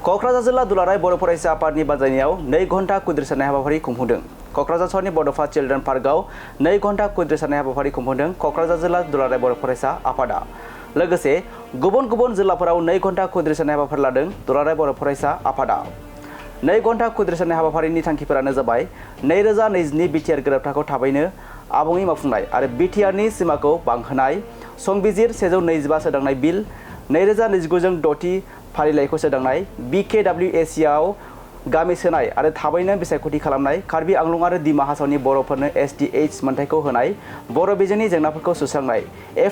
क'क्राझार जिल्ला दुलाराय बर' फरायसा आफादनि बानजायनायाव 2 घन्टा कुइद्रिसारनाय हाबाफारि खुंफुंदों। क'क्राझार सहरनि बड'फा चिल्ड्रेन पार्कआव 2 घन्टा कुइद्रिसारनाय हाबाफारि खुंफुंदों क'क्राझार जिल्ला दुलाराय बर' फरायसा आफादा। लोगोसे गुबुन गुबुन जिल्लाफोराव 2 घन्टा कुइद्रिसारनाय हाबाफारि लादों दुलाराय बर' फरायसा आफादा। 2 घन्टा कुइद्रिसारनाय हाबाफारिनि थांखिफोरानो जाबाय 2022 बिटिआर गोरोबथाखौ थाबैनो आबुङै मावफुंनाय आरो बिटिआरनि सिमाखौ बांहोनाय, संबिजिर 125 सोदांनाय बिल 2029 जों 6थि फारिलाइखौ सोदांनाय, BKWACआव गामि सोनाय आरो थाबैनो बिसायख'थि खालामनाय, कार्बि आंलं आरो दिमा हासावनि बर'फोरनो SDH मोनथायखौ होनाय, बर' बिजोंनि जेंनाफोरखौ सुस्रांनाय,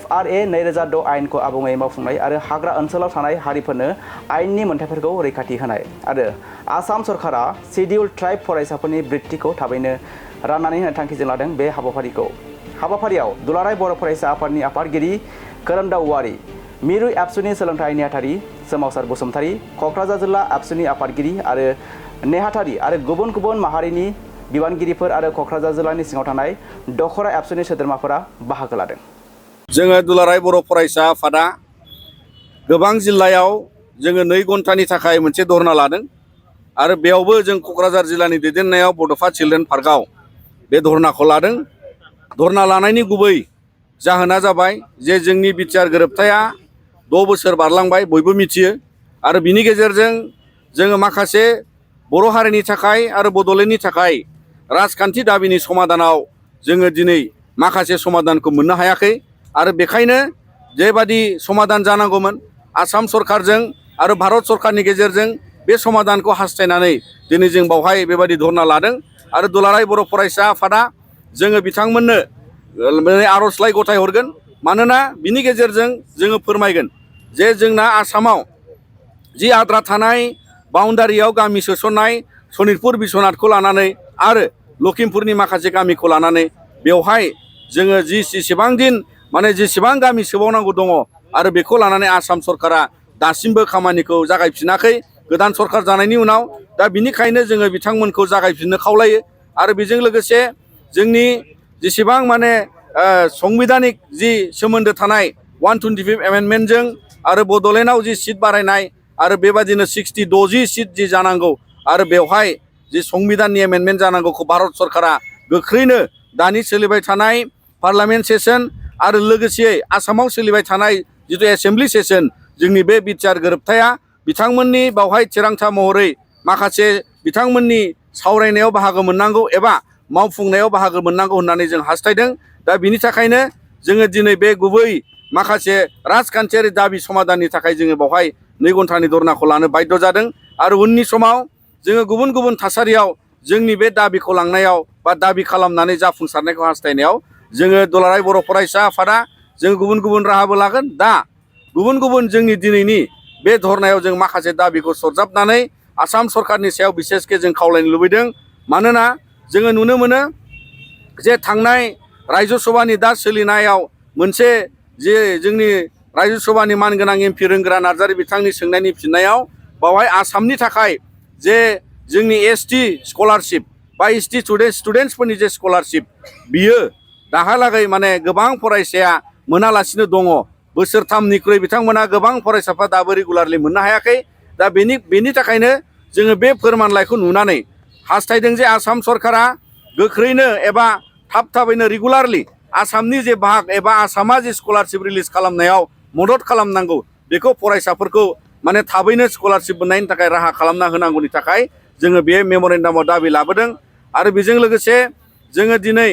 FRA 2006 आयेनखौ आबुङै मावफुंनाय आरो हाग्रा ओनसोलाव थानाय हारिफोरनो आयेननि मोनथायफोरखौ रैखाथि होनाय आरो आसाम सरकारा शिडिउल्ड ट्राइब फरायसाफोरनि बृत्तिखौ थाबैनो राननानै होनो थांखिजों लादों बे हाबाफारिखौ। हाबाफारियाव दुलाराय बर' फरायसा आफादनि आफादगिरि खोरोमदाव औवारी, मिरु एबसुनि सोलोंथाइ नेहाथारि सोमावसार बसुमतारी, क'क्राझार जिल्ला एबसुनि आफादगिरि आरो नेहाथारि आरो गुबुन गुबुन माहारिनि बिबानगिरिफोर आरो क'क्राझार जिल्लानि सिङाव थानाय दखरा एबसुनि सोद्रोमाफोरा बाहागो लादों। जोङो दुलाराय बर' फरायसा आफादा गोबां जिल्लायाव जोङो 2 घन्टानि थाखाय मोनसे धरना लादों आरो बेयावबो जों क'क्राझार जिल्लानि दैदेननायाव बड'फा चिल्ड्रेन पार्कआव बे धरनाखौ लादों। धरना लानायनि गुबै जाहोना जाबाय जे जोंनि बिटिआर गोरोबथाया 6 बोसोर बारलांबाय, बयबो मिथियो आरो बिनि गेजेरजों जोङो माखासे बर' हारिनि थाखाय आरो बड'लेण्डनि थाखाय राजखान्थि दाबिनि समाधानाव जोङो दिनै माखासे समाधानखौ मोननो हायाखै आरो बेखायनो जेबादि समाधान जानांगौमोन आसाम सरकारजों आरो भारत सरकारनि गेजेरजों बे समाधानखौ हास्थायनानै दिनै जों बावहाय बेबादि धरना लादों आरो दुलाराय बर' फरायसा आफादा जोङो बिथांमोननो आर'जलाइ गथायहरगोन। मानोना बिनि गेजेरजों जोङो फोरमायगोन जे जोंना आसामाव जि आद्रा थानाय बाउन्डारियाव गामि सोसननाय सनितपुर बिश्वनाथखौ लानानै आरो लखिमपुरनि माखासे गामिखौ लानानै बेवहाय जोङो जेसेबां दिन जेसेबां गामि सोबावनांगौ दङ आरो बेखौ लानानै आसाम सरकारा दासिमबो खामानिखौ जागायफिनाखै गोदान सरकार जानायनि उनाव। दा बिनिखायनो जोङो बिथांमोनखौ जागायफिननो खावलायो आरो बेजों लोगोसे जोंनि जेसेबां संबिधानिक जि सोमोन्दो थानाय 125 एमेन्डमेन्टजों आरो बड'लेण्डआव जि सिट बारायनाय आरो बेबादिनो 60 सिट जि जानांगौ आरो बेवहाय जि संबिधाननि एमेन्डमेन्ट जानांगौखौ भारत सरकारा गोख्रैनो दानि सोलिबाय थानाय पार्लामेन्ट सेसन आरो लोगोसेयै आसामाव सोलिबाय थानाय जिथु एसेम्ब्लि सेसन जोंनि बे बिटिआर गोरोबथाया बिथांमोननि बावहाय थिरांथा महरै माखासे बिथांमोननि सावरायनायाव बाहागो मोननांगौ एबा मावफुंनायाव बाहागो मोननांगौ होननानै जों हास्थायदों। दा बिनि थाखायनो जोङो दिनै बे गुबै माखासे राजखान्थियारि दाबि समाधाननि थाखाय जोङो बावहाय 2 घन्टानि धरनाखौ लानो बाध्य जादों आरो उननि समाव जोङो गुबुन गुबुन थासारियाव जोंनि बे दाबिखौ लांनायाव बा दाबि खालामनानै जाफुंसारनायखौ हास्थायनायाव जोङो दुलाराय बर' फरायसा आफादा जों गुबुन गुबुन राहाबो लागोन। दा गुबुन गुबुन जोंनि दिनैनि बे धरनायाव जों माखासे दाबिखौ सरजाबनानै आसाम सरकारनि सायाव बिसेसके जों खावलायनो लुबैदों। मानोना जोङो नुनो मोनो जे थांनाय रायजो सभानि दा सोलिनायाव मोनसे जे जोंनि रायजो सभानि मानगोनां MP रोंगोरा नार्जारि बिथांनि सोंनायनि फिननायाव बावहाय आसामनि थाखाय जे जोंनि ST स्कलारशिप बा ST स्टुडेन्टसफोरनि जे स्कलारशिप बियो दाहालागै गोबां फरायसाया मोनालासिनो दङ। बोसोरथामनिख्रुइ बिथांमोना गोबां फरायसाफ्रा दाबो रेगुलारलि मोननो हायाखै। दा बेनि थाखायनो जोङो बे फोरमानलाइखौ नुनानै हास्थायदों जे आसाम सरकारा गोख्रैनो एबा थाबैनो रेगुलारलि आसामनि जे भाग एबा आसामा जे स्कलारशिप रिलिज खालामनायाव मदद खालामनांगौ बेखौ फरायसाफोरखौ थाबैनो स्कलारशिप मोननायनि थाखाय राहा खालामना होनांगौनि थाखाय जोङो बे मेम'रेन्डामाव दाबि लाबोदों। आरो बेजों लोगोसे जोङो दिनै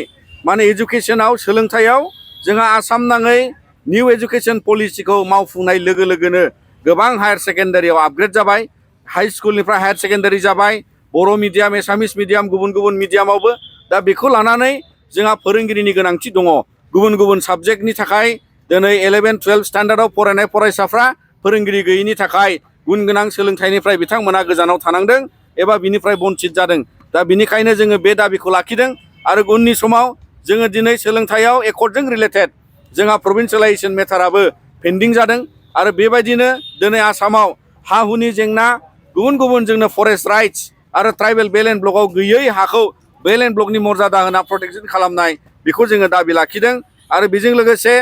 एजुकेसनाव सोलोंथायाव जोंहा आसाम नाङै निउ एजुकेसन पलिसिखौ मावफुंनाय लोगो लोगोनो गोबां हायार सेकेन्डारियाव आपग्रेड जाबाय, हाइ स्कुलनिफ्राय हायार सेकेन्डारि जाबाय, बर' मिडियाम एसामिस मिडियाम गुबुन गुबुन मिडियामावबो। दा बेखौ लानानै जोंहा फोरोंगिरिनि गोनांथि दङ। गुबुन गुबुन साबजेक्टनि थाखाय दिनै 11-12 स्टेन्डार्डआव फरायनाय फरायसाफ्रा फोरोंगिरि गैयैनि थाखाय गुन गोनां सोलोंथाइनिफ्राय बिथांमोना गोजानाव थानांदों एबा बिनिफ्राय बन्चित जादों। दा बिनिखायनो जोङो बे दाबिखौ लाखिदों आरो उननि समाव जोङो दिनै सोलोंथाइयाव एकर्डजों रिलेटेड जोंहा प्रभिन्सियेलाइजेसन मेटाराबो पेन्डिं जादों आरो बेबायदिनो दिनै आसामाव हा हुनि जेंना गुबुन गुबुन जोंनो फरेस्ट राइट्स आरो ट्राइबेल बेल एन्ड ब्लकआव गैयै हाखौ बेल एन्ड ब्लकनि मर्यादा होना प्रटेक्सन खालामनाय बेखौ जोङो दाबि लाखिदों। आरो बेजों लोगोसे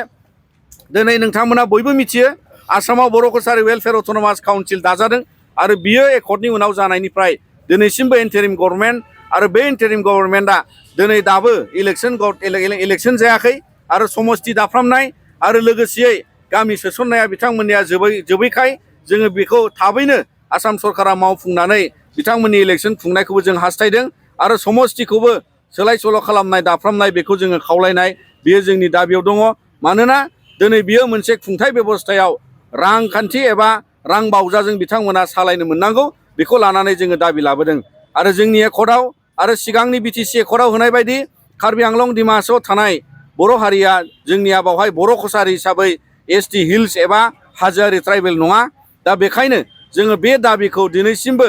दिनै नोंथांमोना बयबो मिथियो आसामाव बर' कसारि वेलफेयार अट'नमास काउन्सिल दाजादों आरो बियो एकर्डनि उनाव जानायनिफ्राय दिनैसिमबो इन्टारिम गभर्नमेन्ट आरो बे इन्टारिम गभर्नमेन्टआ दिनै दाबो इलेक्सन जायाखै आरो समस्ति दाफ्रामनाय आरो लोगोसेयै गामि सोसननाया बिथांमोननिया जोबैखाय जोङो बेखौ थाबैनो आसाम सरकारा मावफुंनानै बिथांमोननि इलेक्सन खुंनायखौबो जों हास्थायदों आरो समस्तिखौबो सोलाय सोल' खालामनाय दाफ्रामनाय बेखौ जोङो खावलायनाय बेयो जोंनि दाबियाव दङ। मानोना दिनै बियो मोनसे खुंथाय बेबस्थायाव रांखान्थि एबा रां बावजाजों बिथांमोना सालायनो मोननांगौ बेखौ लानानै जोङो दाबि लाबोदों आरो जोंनि एकर्डआव आरो सिगांनि बिटिसि एकर्डआव होनाय बायदि कार्बि आंलं दिमा हासावआव थानाय बर' हारिया जोंनिया बावहाय बर' कसारि हिसाबै एसटि हिल्स एबा हाजोआरि ट्राइबेल नङा। दा बेखायनो जोङो बे दाबिखौ दिनैसिमबो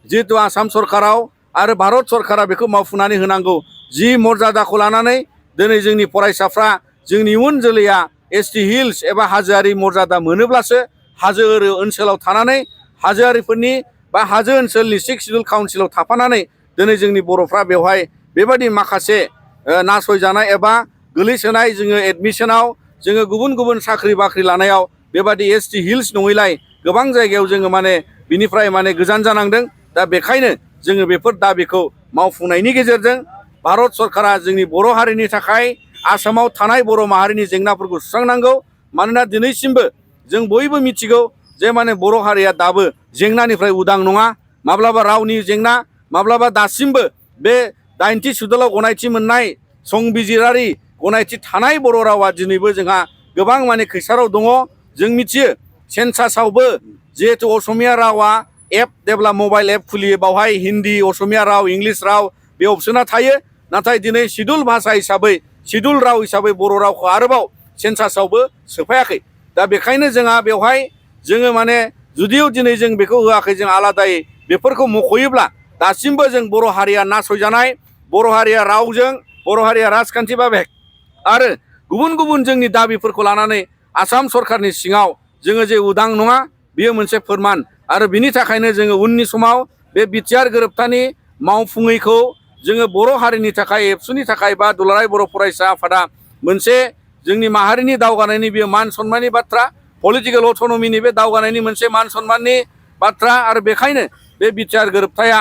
जिहेतु आसाम सरकाराव आरो भारत सरकारा बेखौ मावफुंनानै होनांगौ। जि मर्यादाखौ लानानै दिनै जोंनि फरायसाफ्रा जोंनि इयुन जोलैया एसटि हिल्स एबा हाजोआरि मर्यादा मोनोब्लासो हाजो ओनसोलाव थानानै हाजोआरिफोरनि बा हाजो ओनसोलनि 6 सिडुल काउन्सिलाव थाफानानै दिनै जोंनि बर'फ्रा बेवहाय बेबायदि माखासे नासयजानाय एबा गोलैसोनाय जोङो एडमिसनाव जोङो गुबुन गुबुन साख्रि बाख्रि लानायाव बेबादि एसटि हिल्स नङैलाय गोबां जायगायाव जोङो बिनिफ्राय गोजान जानांदों। दा बेखायनो जोङो बेफोर दाबिखौ मावफुंनायनि गेजेरजों भारत सरकारा जोंनि बर' हारिनि थाखाय आसामाव थानाय बर' माहारिनि जेंनाफोरखौ सुस्रांनांगौ। मानोना दिनैसिमबो जों बयबो मिथिगौ जे बर' हारिया दाबो जेंनानिफ्राय उदां नङा। माब्लाबा रावनि जेंना, माब्लाबा दासिमबो बे 90 सिडुलाव गनायथि मोननाय संबिजिरारि गनायथि थानाय बर' रावा दिनैबो जोंहा गोबां खैसाराव दङ। जों मिथियो सेन्सासावबो जिहेतु असमिया रावा एप जेब्ला मबाइल एप खुलियो बावहाय हिन्दी, असमिया राव, इंलिस राव बे अपसना थायो। नाथाय दिनै सिडुल भाषा हिसाबै सिडुल राव हिसाबै बर' रावखौ आरोबाव सेन्सासावबो सोफायाखै। दा बेखायनो जोंहा बेवहाय जोङो जुदिও दिनै जों बेखौ होआखै, जों आलादायै बेफोरखौ मख'योब्ला दासिमबो जों बर' हारिया नासयजानाय, बर' हारिया रावजों, बर' हारिया राजखान्थि भाबै आरो गुबुन गुबुन जोंनि दाबिफोरखौ लानानै आसाम सरकारनि सिङाव जोङो जे उदां नङा बेयो मोनसे फोरमान। आरो बिनि थाखायनो जोङो उननि समाव बे बिटिआर गोरोबथानि मावफुङैखौ जोङो बर' हारिनि थाखाय, एबसुनि थाखाय बा दुलाराय बर' फरायसा आफादा मोनसे जोंनि माहारिनि दावगानायनि बेयो मान सनमाननि बाथ्रा, पलिटिकेल अट'नमिनि बे दावगानायनि मोनसे मान सनमाननि बाथ्रा। आरो बेखायनो बे बिटिआर गोरोबथाया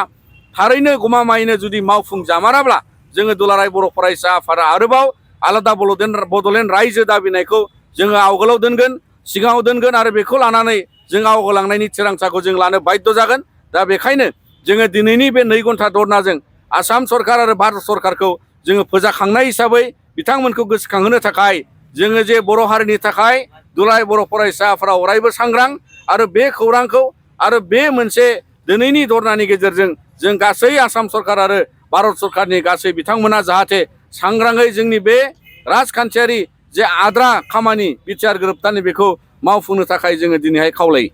थारैनो गमामायैनो जुदि मावफुंजामाराब्ला जोङो दुलाराय बर' फरायसा आफादा आरोबाव आलादा बड'लेण्ड रायजो दाबिनायखौ जोङो आवगोलाव दोनगोन, सिगाङाव दोनगोन आरो बेखौ लानानै जों आवगायलांनायनि थिरांथाखौ जों लानो बाध्य जागोन। दा बेखायनो जोङो दिनैनि बे 2 घन्टा धरनाजों आसाम सरकार आरो भारत सरकारखौ जोङो फोजाखांनाय हिसाबै बिथांमोनखौ गोसोखांहोनो थाखाय जोङो जे बर' हारिनि थाखाय दुलाराय बर' फरायसा आफादा अरायबो सांग्रां आरो बे खौरांखौ आरो बे मोनसे दिनैनि धरनानि गेजेरजों जों गासै आसाम सरकार आरो भारत सरकारनि गासै बिथांमोना जाहाथे सांग्राङै जोंनि बे राजखान्थियारि जे आद्रा खामानि बिटिआर गोरोबथानि बेखौ मावफुंनो थाखाय जोङो दिनैहाय खावलायो।